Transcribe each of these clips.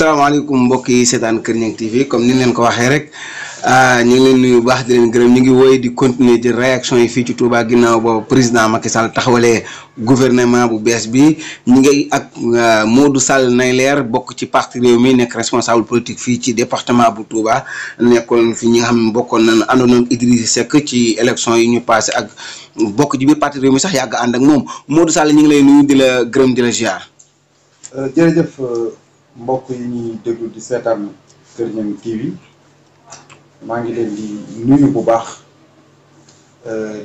salaamaaleykum mbokk yi seetaan Kër Niang TV comme ni leen ko waxee rek ñu ngi leen nuyu bu baax di leen gërëm ñu ngi woy di continuer di réaction yi fii ci Touba ginnaaw boobu président Macky Sall taxawalee gouvernement bu bees bi ñu ngi ak Modou Sall nay leer bokk ci parti Rewmi nekk responsable politique fii ci département bu Touba nekkoon fi ñi nga xam ne bokkoon nañ àndoon ak Idrissa Seck ci élection yi ñu passé ak bokk ci biir parti Rewmi sax yàgg ànd ak moom Modou Sall ñu ngi lay nuyu di la gërëm di la ziar. jërëjëf mbokk yi ñuy déglu di seetaan Kër Niang TV maa ngi leen di nuyu bu baax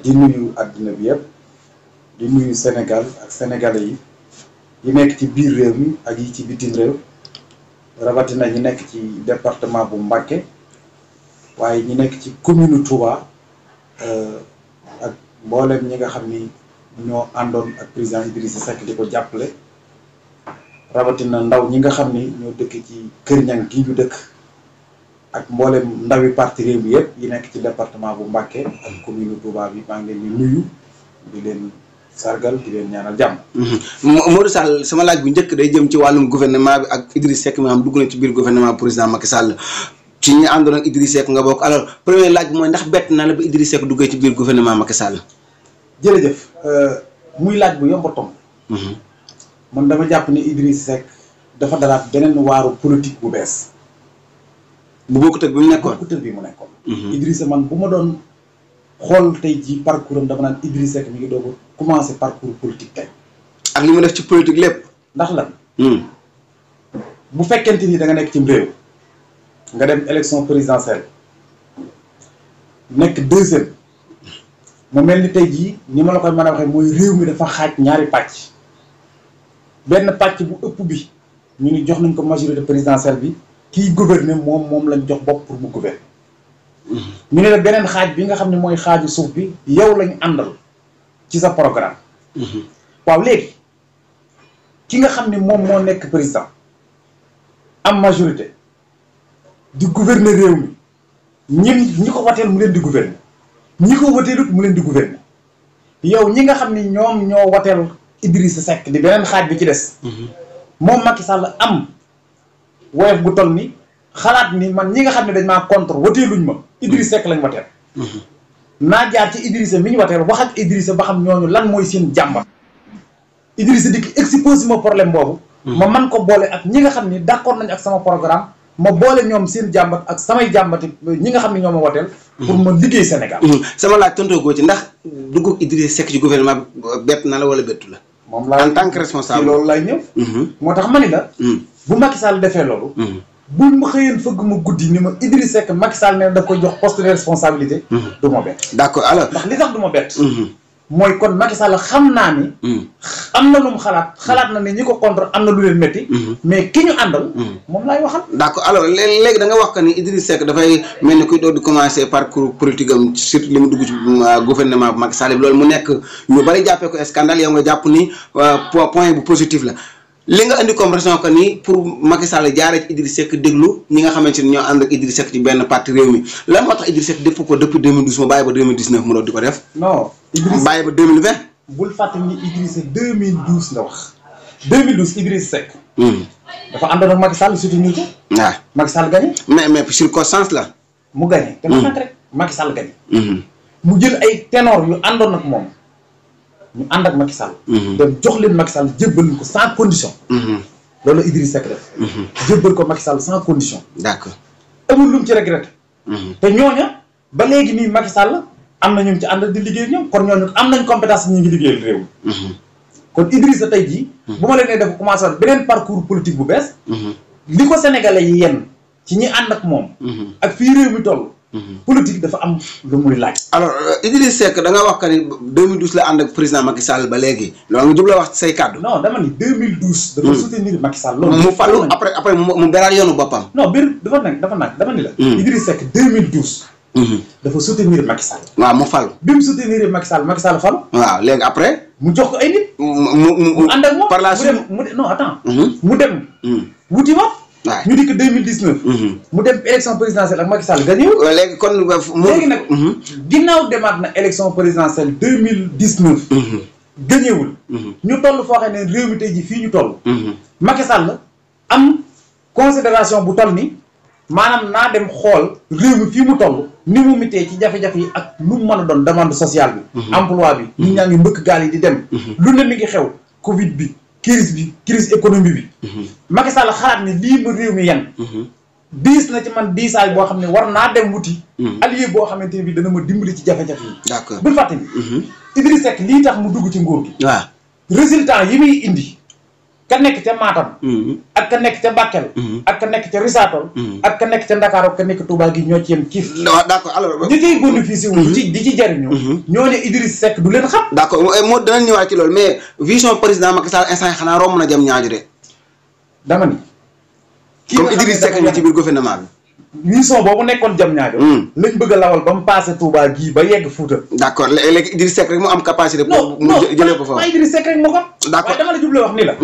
di nuyu àddina bi yëpp di nuyu Sénégal ak sénégalais yi nekk ci biir réew mi ak yi ci bitim réew rawatina ñi nekk ci département bu Mbacké waaye ñi nekk ci commune Touba ak mboolem ñi nga xam ni ñoo àndoon ak président Idrissa Seck di ko jàppale rawatina ndaw ñi nga xam ni ñoo dëkk ci Kër Niang gi ñu dëkk ak mboolem ndawi parti Rewmi yëpp yi nekk ci département bu Mbacké ak commune Touba bi maa ngi leen di nuyu di leen sargal di leen ñaanal jàmm. Modou Sall sama laaj bu njëkk day jëm ci wàllum gouvernement bi ak Idrissa Seck mi am dugg na ci biir gouvernement président Macky Sall ci ñi àndoon ak Idrissa Seck nga bokk alors premier laaj bi mooy ndax bett na la ba Idrissa Seck duggee ci biir gouvernement Macky Sall. jërëjëf muy laaj bu yomb a tomb. man dama jàpp ni Idrissa Seck dafa dalaat beneen waaru politique bu bees. bu bokkut ak bi mu nekkoon bokkut ak bi mu nekkoon. Idrissa man bu ma doon xool tey ji parcours am dama naan Idrissa Seck mi ngi doog a commencé parcours politique tey. ak li mu def ci politique lépp. ndax lan. bu fekkente ni da nga nekk ci réew. nga dem élection présidentielle nekk deuxième mu mel ni tey jii ni ma la koy mën a waxee mooy réew mi dafa xaaj ñaari pàcc. benn pàcc bu ëpp bi ñu ni jox nañ ko majorité présidentielle bi kiy gouverner moom lañ jox bopp pour mu gouverner. ñu ne la beneen xaaj bi nga xam ne mooy xaaju suuf bi yow lañ àndal ci sa programme. waaw léegi ki nga xam ne moom moo nekk président am majorité di gouverner réew mi ñi ko wateel mu leen di gouverner ñi ko wateelut mu leen di gouverner yow ñi nga xam ni ñoom ñoo wateel Idrissa Seck di beneen xaaj bi ci des. moom Macky Sall am woyof gu toll ni xalaat ni man ñi nga xam ne dañ maa contre wateeluñ ma Idrissa Seck lañ wateel. naa jaar ci Idrissa mi ñu wateel wax ak Idrissa ba xam ñooñu lan mooy seen jàmbat. Idrissa di exposé ma problème boobu. ma man ko boole ak ñi nga xam ni d'accord nañ ak sama programme ma boole ñoom seen jàmbat ak samay jàmbati ñi nga xam ne ñoo ma wateel. pour ma liggéey Sénégal. sama laaj tontoo goo ci ndax dugg Idrissa Seck ci gouvernement bi bett na la wala bettu la. moom laa en tant que responsable ci loolu lay ñëw. moo tax ma ni la. bu Macky Sall defee loolu. buñ ma xëyeen fëgg ma guddi ni ma Idrissa Seck Macky Sall ne daf koy jox poste de responsabilité. du ma bett. d'accord alors ndax li tax du ma bett. mooy kon Macky Sall xam naa ni. am na lu mu xalaat na ne ñi ko contre am na lu leen métti. mais ki ñu àndal. moom laay waxal. d'accord alors léegi da nga wax que ni Idrissa Seck dafay mel ni kuy doon di commencer parcours politique am surtout li mu dugg ci gouvernement bu Macky Sall bi loolu mu nekk ñu bari jàppee ko scandale yow nga jàpp ni point bu positif la. li nga indi comme raison que ni pour Macky Sall jaaree ci Idrissa Seck déglu ñi nga xamante ni ñoo ànd ak Idrissa Seck ci benn parti Rewmi lan moo tax Idrissa Seck def ko depuis 2012 mu bàyyi ba 2019 mu doon di ko def. non Idrissa bàyyi ba 2020. bul fàtte ni Idrissa 2012 nga wax 2012 Idrissa Seck. dafa àndoon ak Macky Sall soutenir ko. waaw Macky Sall gagné. mais circonstance la. mu gagné. te nag rek Macky Sall gagné. mu jël ay ténor yu àndoon ak moom. ñu ànd ak Macky Sall. dem jox leen Macky Sall jébbal ko sans condition. loolu la Idrissa Seck def. jébbal ko Macky Sall sans condition. d'accord amul lu mu ci regretté. te ñooña ba léegi nii Macky Sall am na ñu ci ànd di liggéey ak ñoom kon ñooñu am nañ compétence ñu ngi liggéeyal réew mi. kon Idrissa tey jii. bu ma leen nee dafa commencé woon beneen parcours politique bu bees. li ko sénégalais yi yenn ci ñi ànd ak moom. ak fii réew mi toll. politique dafa am lu muy laaj. alors Idrissa Seck da nga wax que ni 2012 la ànd ak président Macky Sall ba léegi loolu nga jublu wax say kàddu. non dama ni 2012. dafa soutenir Macky Sall. loolu mu fallu après mu beral yoonu boppam. non dafa nag dama ni la. Idrissa Seck 2012. dafa soutenir Macky Sall. waaw mu fallu. bi mu soutenir Macky Sall fallu. waaw léegi après. mu jox ko ay nit. mu ànd ak moom par la suite mu dem non attends. mu dem. wuti ma. waaw ñu di ko 2019. mu dem élection présidentielle ak Macky Sall gagné wu. léegi kon léegi nag. ginnaaw demaat na élection présidentielle 2019. gagné wul. ñu toll foo xam ne réew mi tey jii fii ñu toll. Macky Sall am considération bu toll ni maanaam naa dem xool réew mi fii mu toll ni mu mitee ci jafe-jafe yi ak lu mu mën a doon demande sociale bi emploi bi nit ñaa ngi mbëkk gaal yi di dem lu ne mi ngi xew covid bi crise économie bi Macky Sall xalaat ni lii ma réew mi yan diis na ci man diisaay boo xam ne war naa dem wuti allié boo xamante ne bi dana ma dimbali ci jafe-jafe yi d'accord bul fàtte ni Idriss Seck lii tax mu dugg ci nguur gi waaw résultat yi muy indi ka nekk ca Matam ak ka nekk ca Bakel ak ka nekk ca Risatol ak ka nekk ca Ndakaaru ak ka nekk Touba gi ñoo ci yem kiif d'accord alors ñi ciy bénéficié wu di ci jariñu ñoo ne Idriss Seck du leen xam d'accord moo danañ ñëwaat ci loolu mais vision président Macky Sall instant yi xanaa romb na jëm ñaaju de dama ni comme Idriss Seck nga ci biir gouvernement bi vision boobu nekkoon jam ñaajo lañ bëgg a lawal ba mu passé Touba gii ba yegg Fouta d'accord léegi Idriss Seck rek mu am capacité pour mu jëlee ko fa non Idriss Seck rek moo ko d'accord waaye dama la juble wax ni la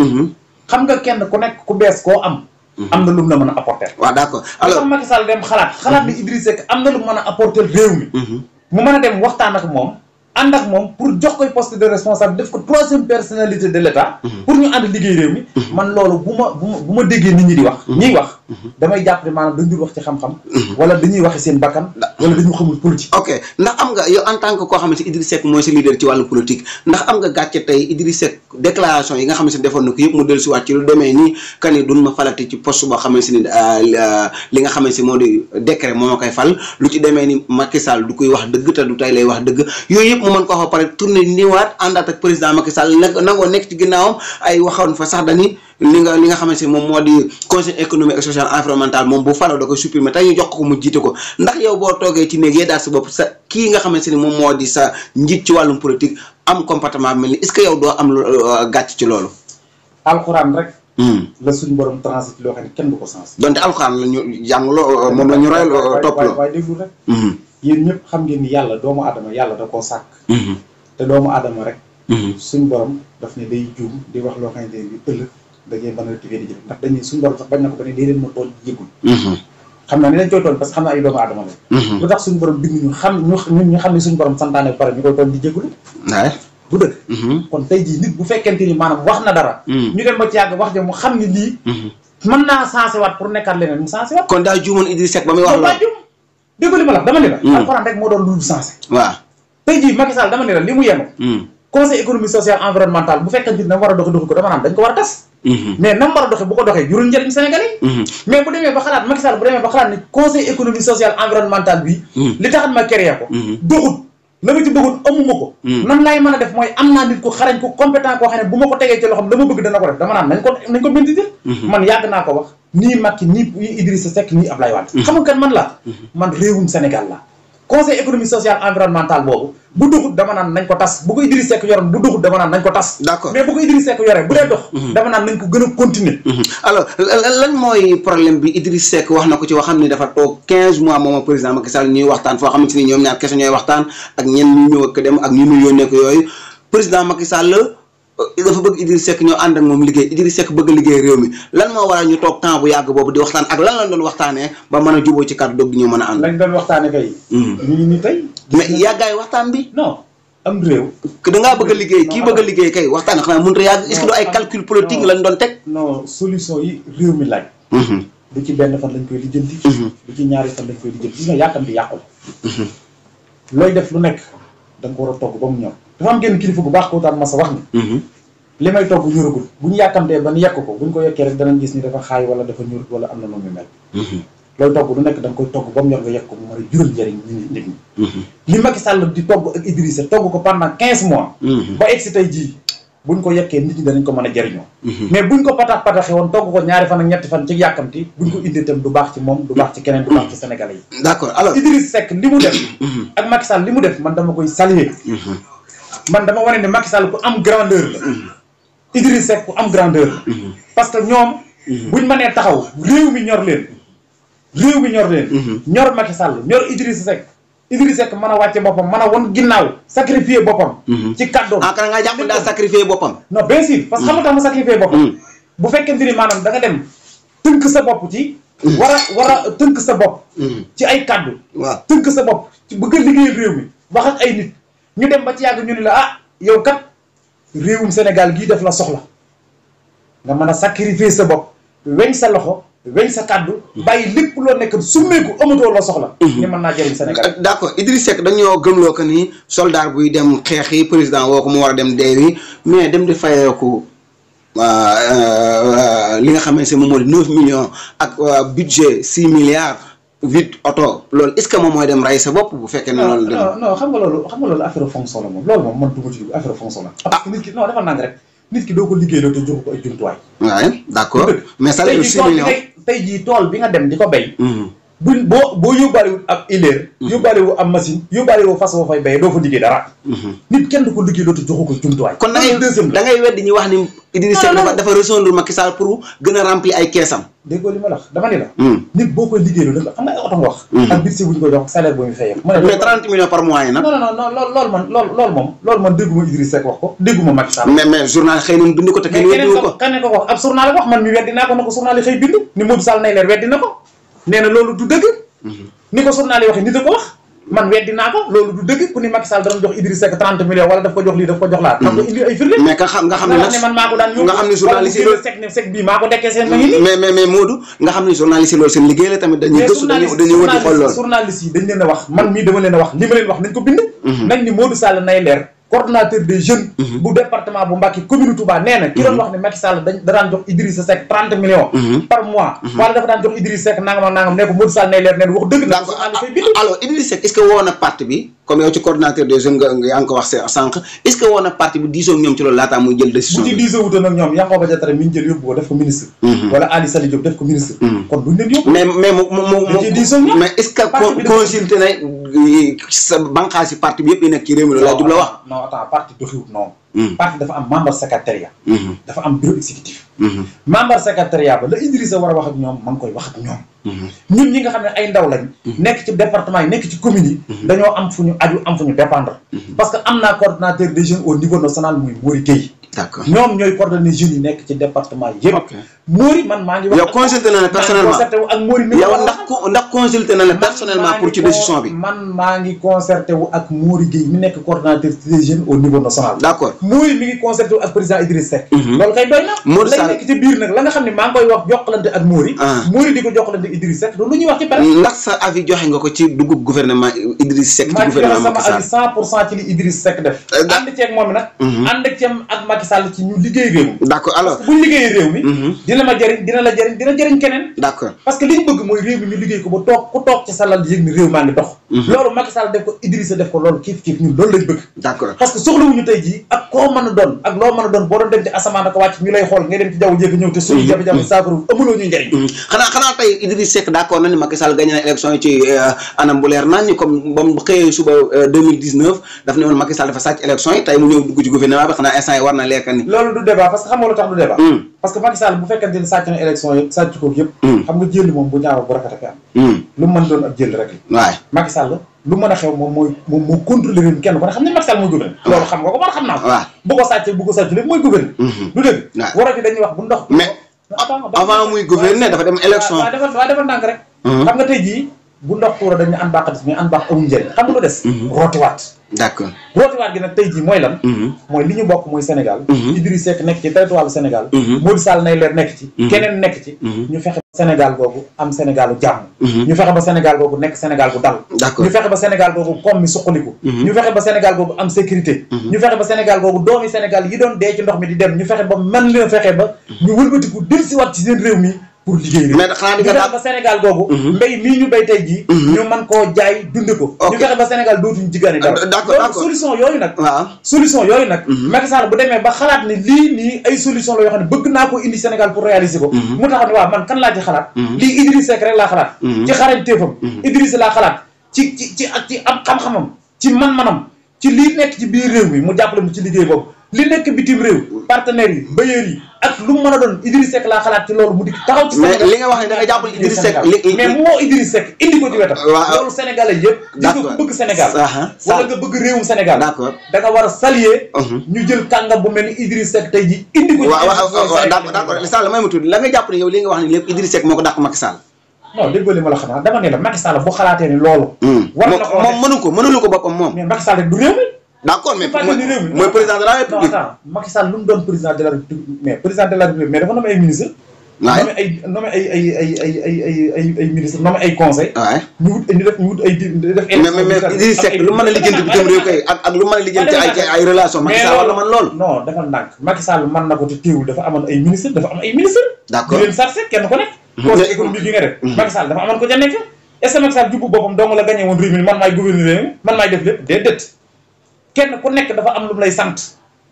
xam nga kenn ku nekk ku bees koo am na lu mu la mën a apporter waaw d'accord alors Macky Sall dem xalaat ni Idriss Seck am na lu mu mën a apporter réew mi mu mën a dem waxtaan ak moom ànd ak moom pour jox koy poste de responsable def ko troisième personnalité de l'État pour ñu ànd liggéey réew mi man loolu bu ma déggee nit ñi di wax ñiy wax damay jàpp ne maanaam dañ dul wax ci xam-xam wala dañuy waxe seen bakkan wala dañu xamul politique ok ndax am nga yow en tant que koo xamante ne Idriss Seck mooy sa leader ci wàllu politique ndax am nga gàcce tey Idriss Seck déclaration yi nga xamante ne defoon na ko yëpp mu dellu si waat ci lu demee nii kan ni duñ ma falati ci poste boo xamante ni li nga xamante ni moo di décret moo ma koy fal lu ci demee ni Macky Sall du koy wax dëgg te du tey lay wax dëgg yooyu yëpp mu mën ko wax ba pare tourné niwaat àndaat ak président Macky Sall nangoo nekk ci ginnaawam ay waxoon fa sax dani li nga xamante ni moom moo di conseil économique et social environnemental moom bu faloo da koy supprimer tey ñu jox ko mu jiite ko ndax yow boo toogee ci néeg yee daal sa bopp sa kii nga xamante ni moom moo di sa njiit ci wàllum politique am comportement mel ni est-ce que yow doo am gàcc ci loolu alxuraan rek la suñ borom transit loo xam ne kenn du ko sens donte alxuraan la ñu jàngloo moom la ñu royal topploo waaye déglu rek yéen ñëpp xam ngeen ni yàlla doomu aadama yàlla da koo sàkk te doomu aadama rek suñ borom daf ne day juum di wax loo xamante ne bi ëllëg da ngeen mën a rectifier di jëf ndax dañuy suñ borom sax bañ na ko ba ne day leen ma tool yëgul xam naa ni dañ koy tool parce que xam naa ay doomu aadama la lu tax suñ borom bind ñu xam ne suñ borom santaane ba pare ñu koy tool di jégul bu dëgg kon tey jii nit bu fekkente ni maanaam wax na dara ñu dem ba ci yàgg wax ja mu xam ni lii mën naa sensé waat pour nekkaat leneen mu sensé waat kon daa juumoon Idriss Seck ba muy wax loolu dégg li ma la dama ne la alxuraan rek moo doon lu sensé waaw tey jii Macky Sall dama ne la li mu yenu conseil économique social environnemental bu fekkente ni na war a doxi ko dama naan dañ ko war a tas mais na mu war a doxee bu ko doxee jurul njëriñ Sénégalais mais bu demee ba xalaat Macky Sall bu demee ba xalaat ni conseil économique social environnemental bi li taxat ma créé ko doxut la ma ci bëggoon amuma ko nan laay mën a def mooy am naa nit ko xarañ ko compétent koo xam ne bu ma ko tegee ci loxoom la ma bëgg dana ko def dama naan nañ ko méditer man yàgg naa ko wax nii Macky nii Idrissa Seck nii Ablaye Wade xam nga kan man la man réewum Sénégal la conseil économique social environnemental boobu bu doxut dama naan nañ ko tas bu ko Idrissa Seck yoroon bu doxut dama naan nañ ko tas d'accord mais bu ko Idrissa Seck yoree bu dee dox dama naan nañ ko gën a continuer alors lan mooy problème bi Idrissa Seck wax na ko ci waxam ni dafa toog 15 mois moom ak président Macky Sall ñuy waxtaan foo xamante ni ñoom ñaar kese ñooy waxtaan ak ñenn ñu ñëw ak dem ak ñu ñu yónnee ko yooyu président Macky Sall dafa bëgg Idrissa Seck ñoo ànd ak moom liggéey Idrissa Seck bëgg liggéey réew mi lan moo waral ñu toog temps bu yàgg boobu di waxtaan ak lan lañ doon waxtaanee ba mën a juboo ci kàddu dog di ñoo mën a ànd lañ doon waxtaane kay ñu ngi ni tey mais yàggaay waxtaan bi non am réew que dangaa bëgg a liggéey kii bëgg a liggéey kay waxtaan xanaa mënut a yàgg est-ce que du ay calcul politique lañ doon teg non solution yi réew mi laaj du ci benn fan lañ koy lijjanti du ci ñaari fan lañ koy lijjanti gis nga yàkkam di yàqu la looy def lu nekk da nga ko war a togg ba mu ñor dafa am genn kilifa bu baax ko daan masa wax ni li may togg ñoragul bu ñu yàkkamtee ba ñu yekk ko bu ñu ko yekkee rek danañ gis ni dafa xaay wala dafa ñorut wala am na nu mu mel looy togg lu nekk da nga koy togg ba mu ñor nga yekk ko mu mën a jural njëriñ nit ñi li Macky Sall di togg ak Idrissa togg ko pendant 15 mois ba egg si tey jii buñ ko yekkee nit ñi danañ ko mën a jëriñoo mais buñ ko pataxe woon togg ko ñaari fan ak ñetti fan ci yàkkamti buñ ko indi itam du baax ci moom du baax ci keneen du baax ci Sénégalais yi d'accord alors Idrissa Seck li mu def ak Macky Sall li mu def man dama koy saluer man dama wane ne Macky Sall ku am grandeur la Idrissa Seck ku am grandeur la parce que ñoom buñ mënee taxaw réew mi ñor leen ñor Macky Sall ñor Idrissa Seck mën a wàcce boppam mën a won ginnaaw sacrifier boppam ci kàddoom kan nga jàpp daal sacrifier boppam non bien sûr parce que xam nga tax ma sacrifier boppam bu fekkente ni maanaam da nga dem tënk sa bopp ci war a tënk sa bopp ci ay kàddu waaw tënk sa bopp ci bëgg a liggéeyal réew mi wax ak ay nit ñu dem ba ci yàgg ñu ni la yow kat réewum Sénégal gii def la soxla nga mën a sacrifier sa bopp weñ sa loxo weñ sa kàddu bàyyi lépp loo nekk summeeku amatoo loo soxla ni mën naa jëriñ Sénégal. d'accord Idriss Seck dañoo gëmloo que ni soldat buy dem xeex yi président woo ko mu war a dem deewi mais dem di fayeeku li nga xamante ne moom moo di 9 millions ak budget 6 milliards 8 oto loolu est-ce que moom mooy dem rey sa bopp bu fekkee ne loolu. non xam nga loolu affaire fonction la moom loolu moom man dugg ci affaire fonction la. parce que nit ki non dafa nang rek nit ki doo ko liggéey loo te joxu ko ay jumtuwaay. waaye d'accord mais salaire bi 6 millions tey jii tool bi nga dem di ko béy. boo yóbbaale ab ileer. yóbbaale wu am machine yóbbaale wu fas woo fay béyee doo fa liggéey dara. nit kenn du ko liggéey doo te joxu ko jumtuwaay. kon da ngay weddi ñu wax ni Idriss Seck dafa rejoindre Macky Sall pour gën a remplir ay keesam. déggoo li ma la wax dama ne la. nit boo koy liggéeyoo da nga xam nga ay oto nga wax. ak budget bu ñu ko jox salaire boo ñu fayee. mais 30 millions par mois yi nag. non loolu man dégguma Idriss Seck wax ko dégguma Macky Sall. mais journal xëy na bind ko te kenn weddi ko. kan ne ko wax ab journal wax man mi weddi naa ko na ko journal yi xëy bind ni Modou Sall nay leer weddi na ko nee na loolu du dëgg. ni ko journal yi waxee nit a ko wax man weddi naa ko loolu du dëgg ku ni Macky Sall dana jox Idriss Seck 30 millions wala daf ko jox lii daf ko jox laa xam nga indi ay firnde mais nga xam ne nag man maa ko daan yóbbu nga xam ne journaliste yi loolu Seck bii maa ko dekkee seen ma ngi nii mais Modou nga xam ne journaliste yi loolu seen liggéey la tamit dañuy gëstu dañuy wër di xool loolu journaliste yi dañ leen a wax man mii dama leen a wax li ma leen wax nañ ko bind nañ ni Modou Sall nay leer coordonnateur des jeunes bu département bu Mbacké commune Touba nee na ki doon wax ne Macky Sall da daan jox Idrissa Seck 30 millions par mois wala dafa daan jox Idrissa Seck nangam ak nangam ne ko Modou Sall nay leer neen wax dëgg na alors Idrissa Seck est-ce que woo na parti bi comme yow ci coordonnateur des jeunes nga yaa ngi ko wax sànq est-ce que woo na parti bi diisoo ak ñoom ci loolu laataa muy jël décision bu ci diisoo wutoon ak ñoom Yankhoba Diattara mi ñu jël yóbbu ko def ko ministre wala Ali Sali Diop def ko ministre kon duñ leen yóbbu mais est-ce que consulté na sa banqaas yi parti bi yëpp yi nekk ci réew mi loolu laa jub la wax non attends parti doxiwut noonu parti dafa am membre secrétariat dafa am bureau exécutif membre secrétariat ba la Idrissa war a wax ak ñoom ma ngi koy wax ak ñoom ñun ñi nga xam ne ay ndaw lañ nekk ci département yi nekk ci commune yi dañoo am fu ñu aju am fu ñu dépendre parce que am naa coordonnateur des jeunes au niveau national muy Mori Gueye d'accord ñoom ñooy coordonné jeunes yi nekk ci département yëpp Mori man maa ngi wax yow consulté na la personnellement ak Mori yow ndax consulté na la personnellement pour ci décision bi man maa ngi concerté wu ak Mori Gueye mi nekk coordonnateur des jeunes au niveau national d'accord Mori mi ngi concerté wu ak président Idriss Seck loolu kay doy na lay nekk ci biir nag la nga xam ne maa ngi koy wax jokkalante ak Mori Mori di ko jokkalante ak Idriss Seck loolu lu ñuy wax ci pare ndax sa avis joxe nga ko ci dugub gouvernement Idriss Seck ci gouvernement Macky Sall sama avis 100% ci li Idriss Seck def ànd ceeg moom nag ànd ceeg ak Macky Sall ci ñu liggéey réew mi d'accord alors buñ liggéeyee réew mi dina ma jëriñ dina la jëriñ dina jëriñ keneen d'accord parce que li ñu bëgg mooy réew mi ñu liggéey ko ba toog ku toog ci sa lal yëg ni réew maa ngi dox loolu Macky Sall def ko Idrissa def ko loolu kiif kiif ñun loolu lañ bëgg d'accord parce que soxlawuñu tey jii ak koo mën a doon ak loo mën a doon boo doon dem ci asamaan ak wàcc ñu lay xool ngay dem ci jaww jéeg ñëw te suñu jafe-jafe saafara amuloo ñu njëriñ xanaa tey Idriss Seck d'accord na ni Macky Sall gagné na élection yi ci anam bu leer nañ comme ba mu xëyee suba 2019 daf ne woon Macky Sall dafa sàcc élection yi tey mu ñëw dugg ci gouvernement bi xanaa instant yi war na lekk ni loolu du débat parce que xam nga lu tax du débat parce que Macky Sall bu fekkente ne sàcc na élection yi sàcc ko yëpp xam nga jël moom bu ñaaw bu rafet ak am lu mu mën doon ak jël rek waay Macky Sall lu mën a xew moom moo contrôler réew mi kenn ko ne xam ne Macky Sall mooy gouverner loolu xam nga ko man xam naa ko bu ko sàccee bu ko sàcc lépp mooy gouverner du dëgg war a fi dañuy wax bu ndox mais avant muy gouverner dafa dem élection waaw defal ndànk rek xam nga tey jii bu ndox tuura dañu an baaxatis mais an baax amul njëriñ xam nga lu des rootiwaat d'accord rootiwaat gi nag tey jii mooy lan mooy li ñu bokk mooy Sénégal Idriss Seck nekk ci territoire Sénégal Modou Sall nay leer nekk ci keneen nekk ci ñu fexe ba Sénégal googu am Sénégalu jàmm ñu fexe ba Sénégal googu nekk Sénégal gu dal ñu fexe ba Sénégal googu koom mi suqaliku ñu fexe ba Sénégal googu am sécurité ñu fexe ba Sénégal googu doomi Sénégal yi doon dee ci ndox mi di dem ñu fexe ba man leen fexe ba ñu wëlbatiku del si wat ci seen réew mi pour liggéey mais xanaa di nga ba Sénégal googu mbéy mii ñu béy tey jii ñu mën koo jaay dunde ko ñu fexe ba Sénégal dootuñu jiggaani dara donc solution yooyu nag solution yooyu nag Macky Sall bu demee ba xalaat ni lii nii ay solution la yoo xam ne bëgg naa ko indi Sénégal pour réaliser ko mu taxaw ne waaw man kan laa ci xalaat lii Idriss Seck rek laa xalaat ci xarañteefam Idriss laa xalaat ci am xam-xamam ci man-manam ci lii nekk ci biir réew mi mu jàppale mu ci liggéey boobu li nekk bitim réew partenaires yi bailleurs yi ak lu mu mën a doon Idriss Seck laa xalaat ci loolu mu di taxaw ci Sénégal mais li nga wax ne da nga jàpp Idriss Seck mais mu woo Idriss Seck indi ko ci wetam loolu Sénégalais yëpp gis nga ku bëgg Sénégal wala nga bëgg réewum Sénégal d'accord da nga war a saluer ñu jël kàngam bu mel ni Idriss Seck tey ji indi ko ci d'accord Sall may ma tudd la nga jàpp ne yow li nga wax ne lépp Idriss Seck moo ko dàq Macky Sall non déggoo li ma la xanaa dama ne la Macky Sall bu xalaatee ni loolu war na ko moom mënulu ko boppam moom mais Macky Sall rek du réew mi d'accord mais mooy président de la République non attends Macky Sall lu mu doon président de la République mais président de la République mais dafa nam ay ministre nommé ay ministre nommé ay conseil ñu wut ay def mais Idriss Seck lu mën a lijjanti bitim réew koy ak lu mën a lijjanti ay relation Macky Sall war na man lool non dafa ndànk Macky Sall mën na ko te teewul dafa amoon ay ministre dafa am ay ministre d'accord di leen sarse kenn ko nekk conseil économique yi nga def Macky Sall dafa amoon ko ca nekk est-ce que Macky Sall jubbu boppam dong la gagné woon réew mi man maay gouverneur réew mi man maay def lépp déedéet kenn ku nekk dafa am lu mu lay sant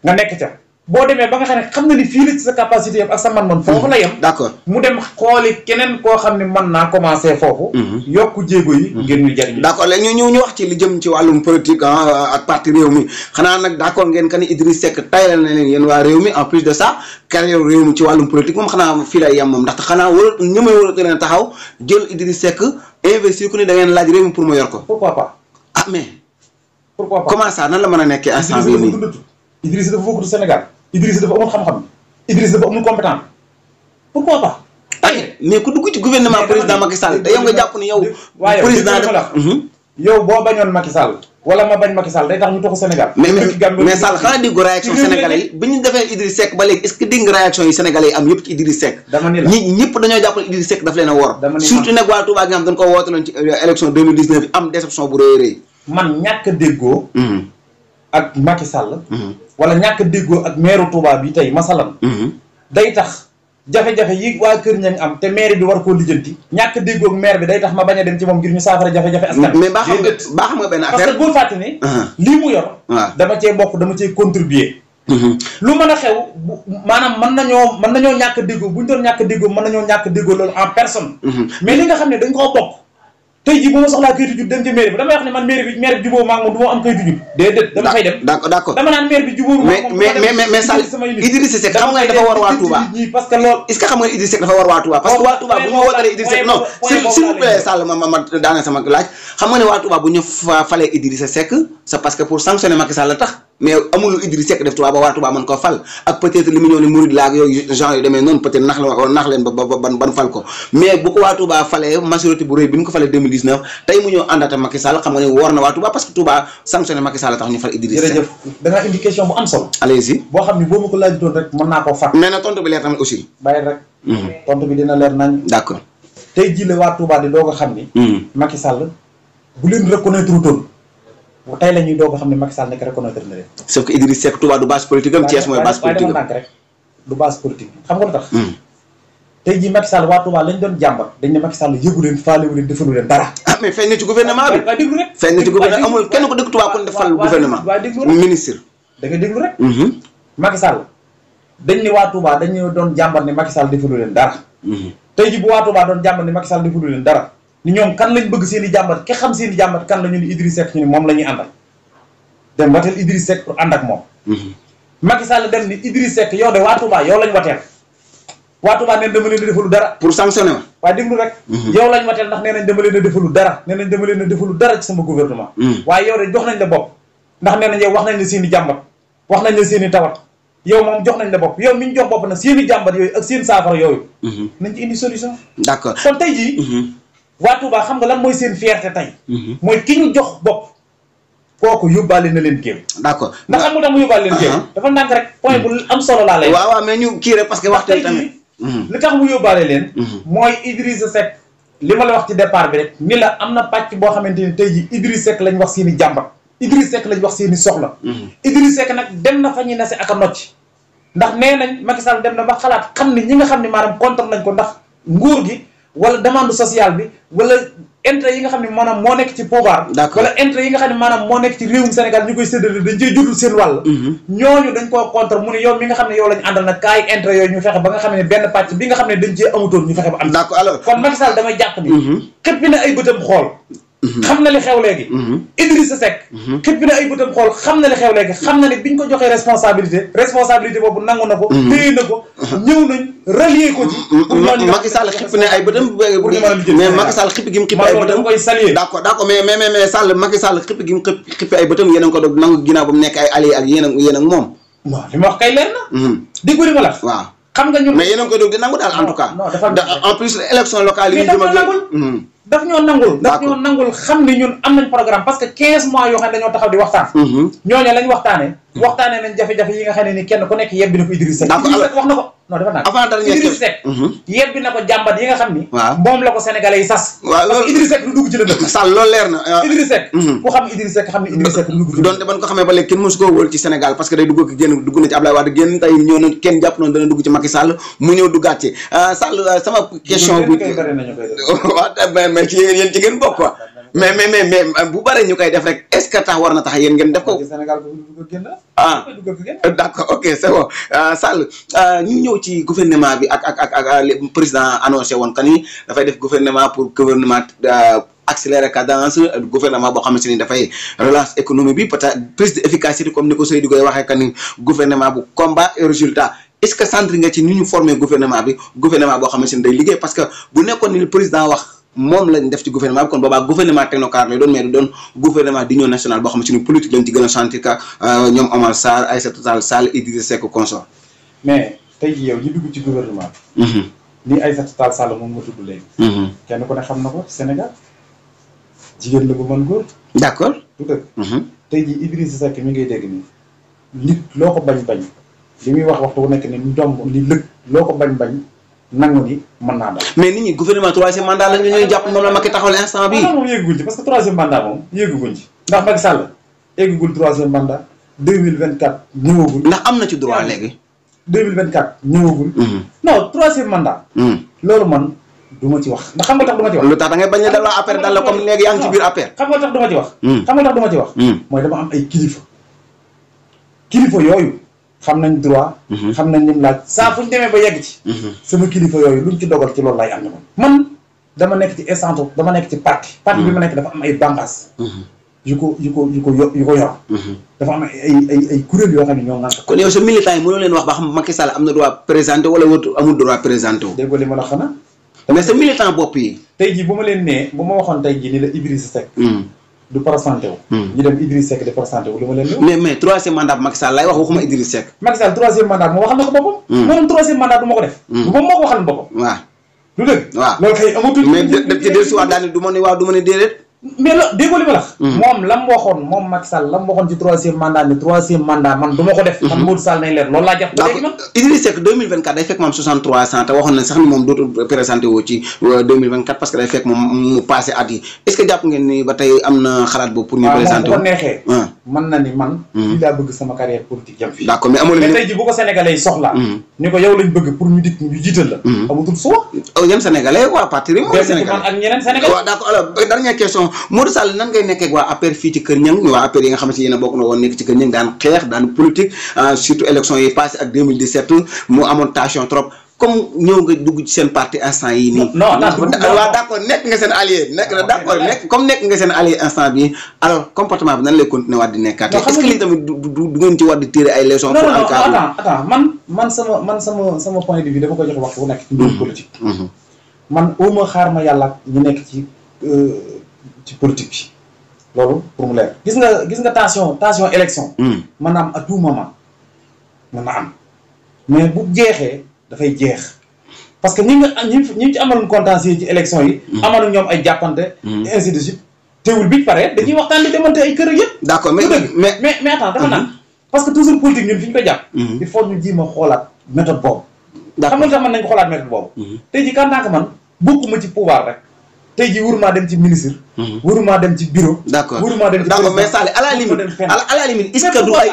nga nekk ca boo demee ba nga xam ne xam na ni fii la ci sa capacité yëpp ak sa man-man foofu la yem d'accord mu dem xooli keneen koo xam ne mën naa commencé foofu yokku jéego yi ngir ñu jariñ d'accord léegi ñu wax ci li jëm ci wàllum politique ak parti réew mi xanaa nag d'accord ngeen que ni Idriss Seck taylal na leen yéen waa réew mi en plus de ça carrière réew mi ci wàllum politique moom xanaa fii lay yem moom ndaxte xanaa ñëmay warata leen taxaw jël Idriss Seck investir ku ni da ngeen laaj réew mi pour mu yor ko pourquoi pas mais pourquoi pas comment ça nan la mën a nekkee instant bii nii Idriss dafa bokkul Sénégal Idriss dafa amul xam-xam Idriss dafa amul compétent pourquoi pas mais ku dugg ci gouvernement président Macky Sall te yow nga jàpp ni yow président yow boo bañoon Macky Sall wala ma bañ Macky Sall day tax ñu toxu Sénégal mais Sall xanaa déggu réaction sénégalais yi bi ñu defee Idriss Seck ba léegi est-ce que dégg nga réaction yi sénégalais yi am yëpp ci Idriss Seck ñi ñëpp dañoo jàpp ne Idriss Seck daf leen a wor surtout nag waa Touba gi nga xam dañ ko woote loon ci élection 2019 yi am déception bu rëy rëy man ñàkk a déggoo ak Macky Sall wala ñàkk a déggoo ak maire Touba bi tey masalan day tax jafe-jafe yi waa Kër Ñang am te maire bi war koo lijjanti ñàkk a déggoo ak maire bi day tax ma bañ a dem ci moom ngir ñu saafara jafe-jafe askan mais baa xam nga benn affaire parce que bul fàtte ne lii mu yor dama cee bokk dama cee contribuer lu mën a xew maanaam mën nañoo ñàkk a déggoo bu ñu doon ñàkk a déggoo mën nañoo ñàkk a déggoo loolu en personne mais li nga xam ne dañ koo bokk tey jii bu ma soxlaa kayitu jub dem ci mairie bi damay wax ne man maire bi jubóo maa ngi moom du ma am kayitu jub déedéet dama fay dem d'accord dama naan maire bi jubóo mais Sall Idriss Seck xam nga ne dafa war waa Touba parce que loolu est-ce que xam nga ne Idriss Seck dafa war waa Touba parce que waa Touba bu ñu wootalee Idriss Seck non s'il vous plaît Sall ma daane sama laaj xam nga ne waa Touba bu ñu falee Idriss Seck c'est parce que pour sanctionner Macky Sall la tax mais amul lu Idriss Seck def Touba ba waa Touba mën koo fal ak peut-être li mu ñëw ne Mouride la ak yooyu genre yu demee noonu peut-être nax leen ba ban fal ko mais bu ko waa Touba falee majorité bu rëy bi ñu ko falee 2019 tey mu ñëw àndaata Macky Sall xam nga ne war na waa Touba parce que Touba sanctionné Macky Sall tax ñu fal Idriss Seck. jërëjëf da ngaa indi question bu am solo. allez-y boo xam ne boo ma ko laaj doon rek mën naa koo fàtt. mais na tontu bi leer tamit aussi. bàyyi rek. tontu bi dina leer nañ. d'accord tey jii la waa Touba di doog a xam ni. Macky Sall bu leen reconnaître wutoon tey la ñuy doog a xam ne Macky Sall nekk reconnaître na leen. sauf que Idriss Seck Touba du base politique am Thiès mooy base politique am waaye rek du base politique xam nga lu tax. tey jii Macky Sall waa Touba lañ doon jàmbat dañ ne Macky Sall yëgu leen faalewu leen defalu leen dara. mais feeñ na ci gouvernement bi. waaye déglu rek feeñ na ci gouvernement amul kenn ko dëkk Touba kon defal gouvernement. waaye déglu rek ministre. da nga déglu rek. Macky Sall dañ ne waa Touba dañu doon jàmbat ne Macky Sall defalu leen dara. tey jii bu waa Touba doon jàmbat ne Macky Sall defalu leen dara ni ñoom kan lañ bëgg seen i jàmbat ke xam seen i jàmbat kan la ñu ni Idriss Seck ñu ni moom la ñuy àndal dem wateel Idriss Seck pour ànd ak moom. Macky Sall dem ni Idriss Seck yow de waa Touba yow lañ wateel waa Touba neen dama leen a defalu dara pour sanctionner ma waaye déglu rek yow lañ wateel ndax nee nañ dama leen a defalu dara nee nañ dama leen a defalu dara ci sama gouvernement waaye yow de jox nañ la bopp ndax nee nañ yow wax nañ la seen i jàmbat wax nañ la seen i tawat yow moom jox nañ la bopp yow mi ñu jox bopp nag seen i jàmbat yooyu ak seen saafara yooyu nañ ci indi solution d'accord kon tey jii waa Touba xam nga lan mooy seen fierté tey mooy ki ñu jox bopp kooku yóbbaale na leen géew d'accord ndax xam nga tax mu yóbbaale leen géew dafa ndànk rek point bu am solo laa lay waaw mais ñu kii rek parce que waxtu tamit li tax mu yóbbaale leen mooy Idriss Seck li ma la wax ci départ bi rek ni la am na pàcc boo xamante ni tey ji Idriss Seck lañ wax seen i jàmbat Idriss Seck lañ wax seen i soxla Idriss Seck nag dem na fa ñuy nase ak a nocc ndax nee nañ Macky Sall dem na ba xalaat xam ni ñi nga xam ne maanaam contre nañ ko ndax nguur gi wala demande sociale bi wala intérêt yi nga xam ne maanaam moo nekk ci pouvoir wala intérêt yi nga xam ne maanaam moo nekk ci réewum Sénégal ñu koy séddale dañ cey juddul seen wàll ñooñu dañ koo contre mu ne yow mi nga xam ne yow lañu àndal nag kaay intérêt yooyu ñu fexe ba nga xam ne benn pàcc bi nga xam ne dañ cee amutoon ñu fexe ba am d'accord alors kon Macky Sall damay jàpp ni xëppi na ay bëtam xool xam na li xew léegi Idrissa Seck xëppi na ay bëtam xool xam na li xew léegi xam na ne biñ ko joxee responsabilité boobu nangu na ko téye na ko ñëw nañ relier ko ci Macky Sall xippi ne ay bëtam mais Macky Sall xippi gi mu xippi ay bëtam koy saluer d'accord mais Sall Macky Sall xippi gi mu xippi ay bëtam yéen a ngi ko doog nangu ginnaaw ba mu nekk ay alliés ak yéen ak moom waaw li ma wax kay leer na déggu li ma la waaw xam nga ñun mais yéen a ngi ko doog di nangu daal en tout cas en plus élection locale yi ñu jëm ak daf ñoo nangul xam ni ñun am nañ programme parce que 15 mois yoo xam ne dañoo taxaw di waxtaan ñooñu lañ waxtaanee waxtaanee nañ jafe-jafe yi nga xam ne ni kenn ku nekk yebbi na ko Idrissa Seck. Idrissa Seck wax na ko non dafa naan avant dara Idrissa Seck yebbi na ko jàmbat yi nga xam ni. waaw moom la ko sénégalais yi sas. waaw parce que Idrissa Seck du dugg ci lëndëm. Sall loolu leer na. Idrissa Seck ku xam Idrissa Seck xam ne Idrissa Seck du dugg ci. donte ban ko xamee ba léegi kenn mosu koo wóol ci Sénégal parce que day dugg na ci Ablaye Wade génn tey ñëw na kenn jàpp noonu dana dugg ci Macky Sall mu ñëw duggaat ci Sall sama question bu waaw mais ci yéen ci ngeen bokk quoi mais bu bare ñu koy def rek est-ce que tax war na tax yéen ngeen def ko. ah d'accord ok c'est bon Sall ñu ñëw ci gouvernement bi ak président annoncé woon que ni dafay def gouvernement pour gouvernement accélérer cadence gouvernement boo xamante ni dafay relance économie bi peut-être plus d'efficacité comme ni ko Seydou Gueye waxee que ni gouvernement bu combat et résultat est-ce que centre nga ci ni ñu formé gouvernement bi gouvernement boo xamante ni day liggéey parce que bu nekkoon ni président wax. moom lañ def ci gouvernement bi kon boobaa gouvernement technocrate lay doon mais du doon gouvernement d'union nationale boo xam ne politique lañ ci gën a sentir que ñoom Omar Sarr Aïssata Tall Sall Idrissa Seck consort mais tey jii yow ñu dugg ci gouvernement bi. ni Aïssata Tall Sall moom nga tudd léegi. kenn ku ne xam na ko ci Sénégal jigéen la bu mën góor. d'accord. du dëgg. tey jii Idrissa Seck mi ngay dégg nii nit loo ko bañ li muy wax waxtu bu nekk ni ndomb li lëg loo ko bañ. nangu ni mën naa daal. mais nit ñi gouvernement troisième mandat la ñu ñuy jàpp moom la Macky taxawal instant bii. moom yéeguñ ci parce que troisième mandat moom yéeguñ ci ndax Macky Sall yéegugul troisième mandat 2024 ñëwagul. ndax am na ci droit léegi. 2024 ñëwagul. non troisième mandat. loolu man du ma ci wax ndax xam nga tax du ma ci wax. lu tax da ngay bañ a delloo APR dal la comme léegi yaa ngi ci biir APR. xam nga tax du ma ci wax. xam nga tax du ma ci wax. mooy dama am ay kilifa yooyu. xam nañ droit. xam nañ lim laaj saa fu ñu demee ba yegg ci. sama kilifa yooyu luñ ci dogal ci loolu lay am man dama nekk ci instance dama nekk ci parti bi ma nekk dafa am ay bànqaas. yu ko yor. dafa am ay kuréel yoo xam ne ñoo naan. kon yow sa militant yi mënoo leen wax ba xam Macky Sall am na droit présenté wala amul droit présenté wu. déggoo li ma la xanaa. mais sa militant bopp yi. tey jii bu ma leen nee bu ma waxoon tey jii ni la Idrissa Seck. du présenté wu. ñu dem Idrissa Seck di présenté wu lu ma leen mais troisième mandat bu Macky Sall lay wax waxuma Idrissa Seck. Macky Sall troisième mandat moo waxal na ko boppam. moo troisième mandat du ma ko def. moom moo ko waxal boppam. waaw. lu dëgg. waaw loolu kay amatul. mais def ci dellusiwaat daal ni du ma ne waaw du ma ne déedéet. mais la déggoo li ma la. moom la mu waxoon moom Macky Sall la mu waxoon ci troisième mandat ni troisième mandat man du ma ko def. man Modou Sall nañ leer loolu laa jàpp. léegi man Idrissa Seck 2024 day fekk moom 6300 te waxoon nañ sax ni moom dootul présenté woo ci 2024 parce que day fekk moom mu passé at yi est-ce que jàpp ngeen ni ba tey am na xalaat boobu pour ñu présenté wu. waaw moom bu ko neexee. mën na ni man. fii laa bëgg sama carrière politique jëm fii. d'accord mais amul mais tey ji bu ko sénégalais yi soxlaa. ni ko yow lañ bëgg pour ñu dikk ñu jiital la. amatul soo. yan sénégalais waa parti bi mooy sénégalais man ak ñeneen sénégalais. waaw d'accord alors dernière question Modou Sall nan ngay nekkee ak waa APR fii ci Kër Niang waa APR yi nga xamante ne yéen a bokk na woon nekk ci Kër Niang daan xeex daan politique surtout élection yi passé ak 2017 mu amoon tension trop comme ñëw nga dugg ci seen parti instant yi nii. non waaw d'accord nekk nga seen allié nekk nga seen allié instant bi alors comportement bi nan lay continuer waat di nekkaat est-ce que lii tamit du ngeen ci war di tirer ay leçons pour en cas attends man sama point de vue dama ko joxe waxtu bu nekk ci mbirum politique man uma xaar ma yàlla ñu nekk ci politique bi loolu pour mu leer gis nga tension élection mën na am à tout moment mën na am mais bu jeexee dafay jeex parce que ñi ci amaloon contentieux ci élection yi amaloon ñoom ay jàppante ainsi de suite teewul bi pare dañuy waxtaan di demante ay kër ak yëpp d'accord mais attends dafa naan parce que toujours politique ñun fi ñu ko jàpp il faut ñu jéem a xoolaat méthode boobu xam nga tax mën nañ ko xoolaat méthode boobu tey ji kan man bokkuma ci pouvoir rek tey jii wuruma dem ci ministre. wuruma dem ci bureau. d'accord wuruma dem ci d'accord mais Sall à la limite est-ce que du ay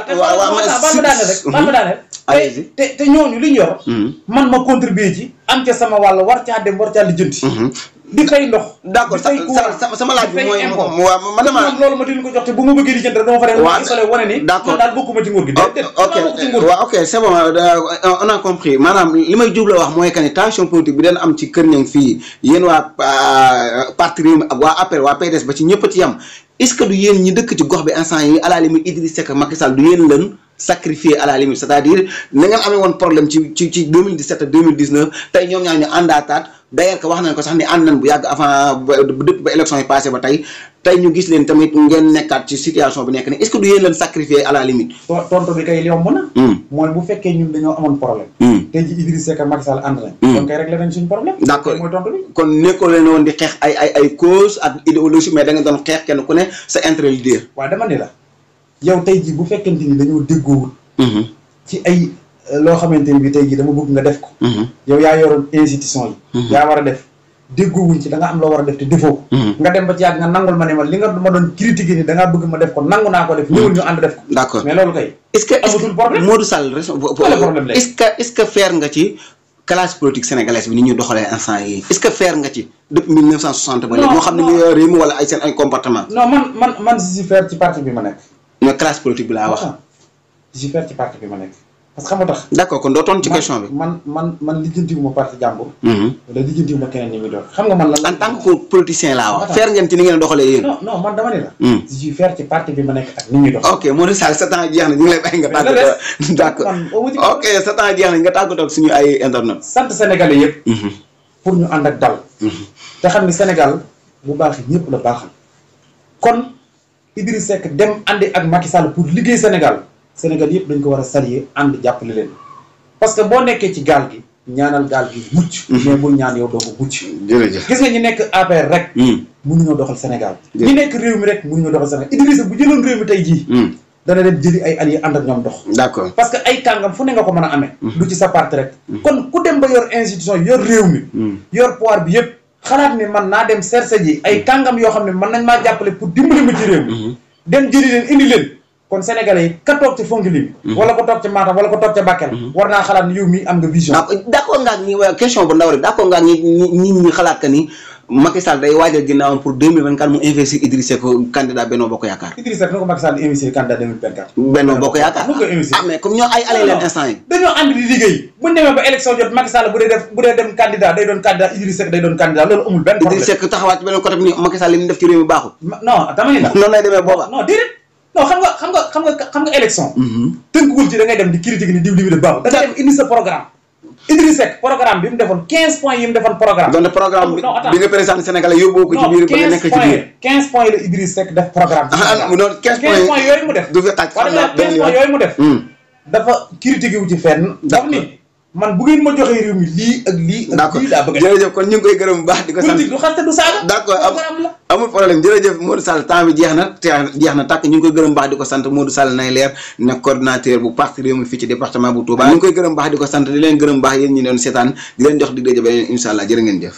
baal ma daaneel te ñooñu li ñu yor. man ma contribuer ci am ca sama wàll war caa dem war caa lijjanti. di fay ndox. d'accord sama laaj bi mooy man dama loolu ma dinañ ko jox te bu ma bëggee di jënd rek dama fa dem. waaw isolé wane ni. d'accord man daal bokkuma ci nguur gi. ok c'est bon on a compris maanaam li may jublu wax mooy que ni tension politique bi dana am ci Kër Niang fii yéen waa parti Rewmi ak waa APR waa PDS ba ci ñëpp ci yam est-ce que du yéen ñi dëkk ci gox bi instant yi à la limite Idrissa Seck Macky Sall du yéen leen sacrifié à la limite c'est-à-dire na ngeen amee woon problème ci 2017 ak 2019 tey ñoom ñaar ñu àndaataat d'ailleurs que wax nañ ko sax ni ànd nañ bu yàgg avant depuis ba élection yi passé ba tey ñu gis leen tamit ngeen nekkaat ci situation bi nekk ni est-ce que du yéen leen sacrifié à la limite. tontu bi kay yomb na. mooy bu fekkee ñun dañoo amoon problème. tey ji Idrissa Seck ak Macky Sall ànd nañ. kon kay réglé nañ suñu problème. d'accord mooy tontu bi. kon nekkoo leen woon di xeex ay cause ak idéologie mais da nga doon xeex kenn ku ne sa intérêt leader. waaw dama ni la yow tey jii bu fekkente ni dañoo déggoowul ci ay loo xamante ni bi tey jii dama bëgg nga def ko yow yaa yoroon institution yi yaa war a def déggoowuñ ci da nga am loo war a def te defoo ko nga dem ba ci yàgg nga nangul ma ne ma li nga ma doon critiquer ni da ngaa bëgg ma def ko nangu naa ko def ñëwul ñu ànd def ko d'accord mais loolu kay est-ce que amatul problème Modou Sall problème est-ce que faire nga ci classe politique sénégalaise bi ni ñu doxalee instant yi est-ce que faire nga ci depuis 1960 ba léegi ñoo xam ne ñu réew mi wala ay seen ay comportement non man je suis faire ci parti bi ma nekk mais classe politique bi laa wax je suis faire ci parti bi ma nekk parce que xam nga tax d'accord kon doo toon ci question bi man lijjantiwuma parti jàmbur wala lijjantiwuma keneen ñi muy doon xam nga man la en tant que politicien laa wax faire ngeen ci ni ngeen doxalee yéen non man dama ne la je suis faire ci parti bi ma nekk ak ni ñuy dox ok Modou Sall sa temps jeex na ñu ngi lay bàyyi nga tàggatoo d'accord ok sa temps jeex na nga tàggatoo ak suñu ay internet sant sénégalais yëpp pour ñu ànd ak dal te xam ni Sénégal bu baax ñëpp la baaxal kon Idriss Seck dem àndi ak Macky Sall pour liggéey Sénégal yëpp dañ ko war a saluer ànd jàppale leen parce que boo nekkee ci gaal gi ñaanal gaal gi mucc mais bul ñaan yow doo ko mucc jërëjëf gis nga ñi nekk APR rek mënuñoo doxal Sénégal ñi nekk réew mi rek mënuñoo doxal Sénégal Idrissa bu jëloon réew mi tey jii dana dem jëli ay alliés ànd ak ñoom dox d'accord parce que ay kàngam fu ne nga ko mën a amee du ci sa parti rek kon ku dem ba yor institution yor réew mi yor pouvoir bi yëpp xalaat ni man naa dem chercher ji ay kàngam yoo xam ne mën nañ maa jàppale pour dimbali ma ci réew mi dem jëli leen indi leen kon sénégalais yi ka toog ci Fongolimbi wala ko toog ci Matam wala ko toog ci Bakel war naa xalaat ni yow mii am nga vision d'accord nga ak ñi question bu ndaw rek d'accord nga ak ñi xalaat que ni Macky Sall day waajal ginnaawam pour 2024 mu investir Idriss Seck candidat Benno Bokk Yaakaar Idriss Seck na ko Macky Sall investir candidat 2024 Benno Bokk Yaakaar ah mais comme ñoo ay allee leen instant yi dañoo ànd di liggéey buñ demee ba élection jot Macky Sall bu dee dem candidat day doon candidat Idriss Seck day doon candidat loolu amul benn problème Idriss Seck taxawaat ci beneen côté bi ni Macky Sall li mu def ci réew mi baaxul non dama ni la noonu lay demee booba non déedéet non xam nga élection tënkuwul ci da ngay dem di critique ni diw li mu def baaxul da ngay dem indi sa programme Idriss Seck programme bi mu defoon 15 points yi mu defoon programme donc programme bi nga présenté Sénégalais yóbboo ko ci biir ba nga nekk ci biir 15 points la Idriss Seck def programme mu doon 15 points yooyu mu def du fi xaj 15 points yooyu mu def dafa critiqué wu ci fenn daf ni man bu ngeen ma joxee réew mi lii ak lii ak lii laa bëgg jërëjëf kon ñu ngi koy gërëm bu baax di ko sant politique du xaste du saaga d'accord amul problème jërëjëf Modou Sall temps bi jeex na tàkk ñu ngi koy gërëm baax di ko sant Modou Sall nay leer nekk coordinateur bu parti réew mi fii ci département bu Touba ñu ngi koy gërëm baax di ko sant di leen gërëm baax yéen ñi doon seetaan di leen jox dig daje beneen incha allah jërë ngeen jëf.